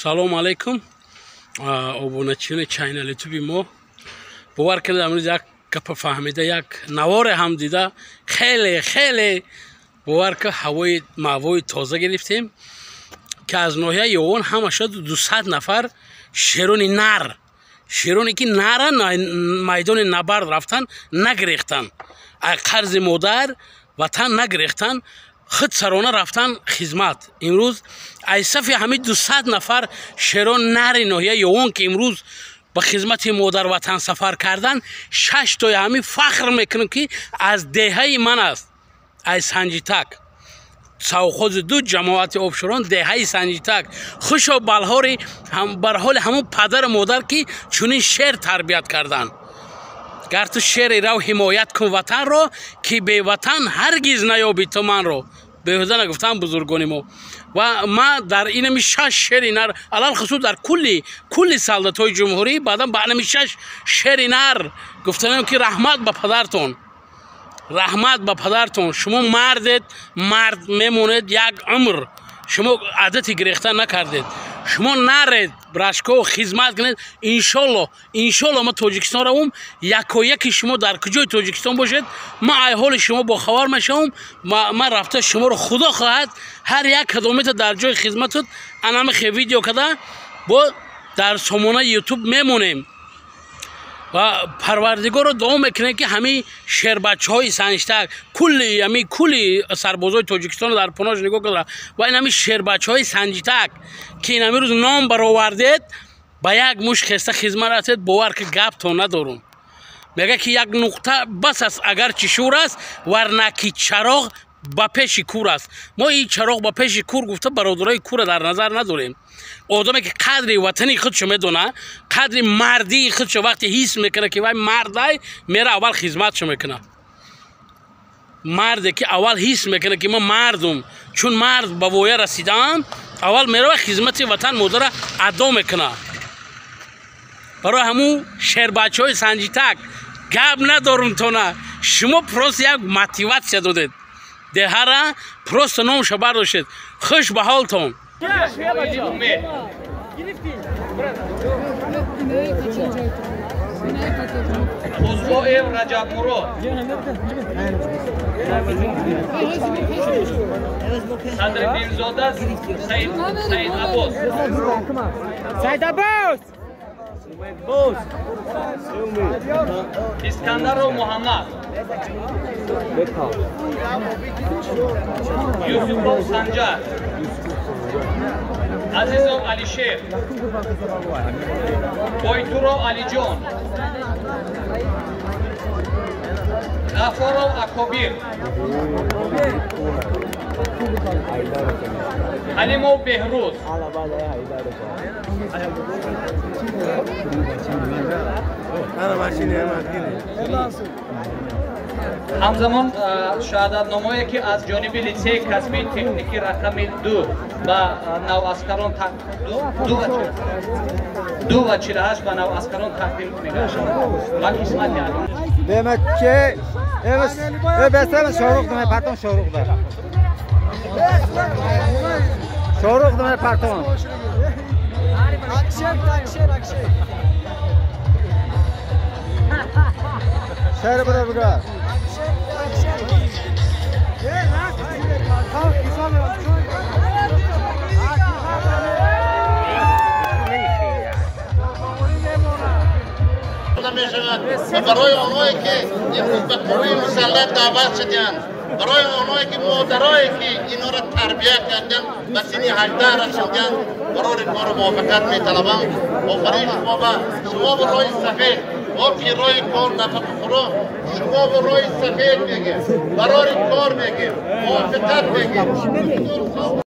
Салом алейкум, обуначиёни чайнал ютуби мо. Бовар кунед, амрӯз як гапа фаҳмида, як наворе ҳам дида, хеле хеле бовар ки ҳавои мавои тоза гирифтем, ки аз ноҳияи Ёвон ҳама шуд 200 нафар шерони нар, шероне ки нара майдони набард рафтан, нагирехтан, қарзи модар ватан нагирехтан, худ сарона рафтан хизмат. Имрӯз аз сафи ҳамин 200 нафар шерон нари ноҳияи Ёвон, ки имрӯз ба хизмати модар ватан сафар кардан, 6 тои ҳамин фахр мекунам, ки аз деҳаи ман аст, аз Санҷитак, совхози ду ҷамоати Обшурон, деҳаи Санҷитак. Хушо балҳори бар ҳоли ҳамон падару модар, ки чунин шер тарбият карданд. Гар ту шери рав, ҳимоят кун ватанро, ки беватан ҳаргиз наёбӣ ту манро. Беҳуда нагуфтам бузургони мо. Ва ма дар инами 6 шери нар, алалхусус дар кулли солдатҳои ҷумҳурӣ, баъдан ба инами 6 шери нар гуфтанем, ки раҳмат ба падартон, раҳмат ба падартон. Шумо мардед, мард мемонед як умр. Шумо одати гирехта накардед, шумо наред рашко хизмат кунед. Иншолло, иншолло ма Тоҷикистон равум, якояки шумо дар куҷои Тоҷикистон бошед, ма ай ҳоли шумо бохабар мешавам. Ма рафта шуморо, худо хоҳад, ҳар як кадомета дар ҷои хизматут анамихе видео када бо дар сомонаи ютуб мемонем. Ва парвардигорро дуо мекунем, ки ҳамин шербачаҳои Санҷтак, кулли ҳамин кулли сарбозои Тоҷикистонро дар паноҳ нигоҳ кунад. Ва ин ҳамин шербачаҳои Санҷтак, ки ин ҳамин рӯз ном баровардед, ба як муш хеста хизмат рафтед, бовар ки гаптон надорум. Мегӯяд, ки як нуқта бас аст, агарчи шур аст, варна ки чароғ ба пеши кур аст. Мо ин чароғ ба пеши кур гуфта бародарои курра дар назар надорем. Одаме ки қадри ватани худшо медона, қадри мардии худшо вақте ҳис мекунад, ки вай мардай, мера аввал хизматшо мекунад. Марде ки аввал ҳис мекунад, ки ман мардум, чун мард ба воя расидаам, аввал мерава хизмати ватан модара адо мекунад. Барои ҳамун шербачаҳои Санҷитак гап надорум тона, шумо просто як мотиватсия додед, деҳара просто номша бардоштед. Хуш ба ҳолтон. Узбоев Раҷабмурод, Садриддинзода Саид Аббос, Саид Аббос, Искандаров Муҳаммад, Юсупов Санҷар, Азизов Алишер, Бойтуров Алиҷон, Ғафоров Акобир, Ҳалимов Беҳрӯз, Ҳамзамон шаҳодатномое, ки аз ҷониби литсеи касбии техникӣ рақами 2 ба наваскарон 2 ва 48 ба наваскарон тақдим мегардад ва қисмати Demek ki evet, evet, Şoruq demek, pardon, Şoruq da. Şoruq demek, pardon. Akşer, akşer, akşer. Şer bura bura. Akşer, akşer. мешавад ва барои онҳое ки имрӯз ба қувваи мусаллаҳ даъват шуданд, барои онҳое ки модарое ки инҳоро тарбия карданд, ба синни 18 расонданд, барори кору муваффақият металабам. Офарин шумо ба шумо ба роҳи сафед, мо ки роҳи кор нафақахӯро, шумо ба роҳи сафед мегем, барори кор мегем, муваффақият мегем.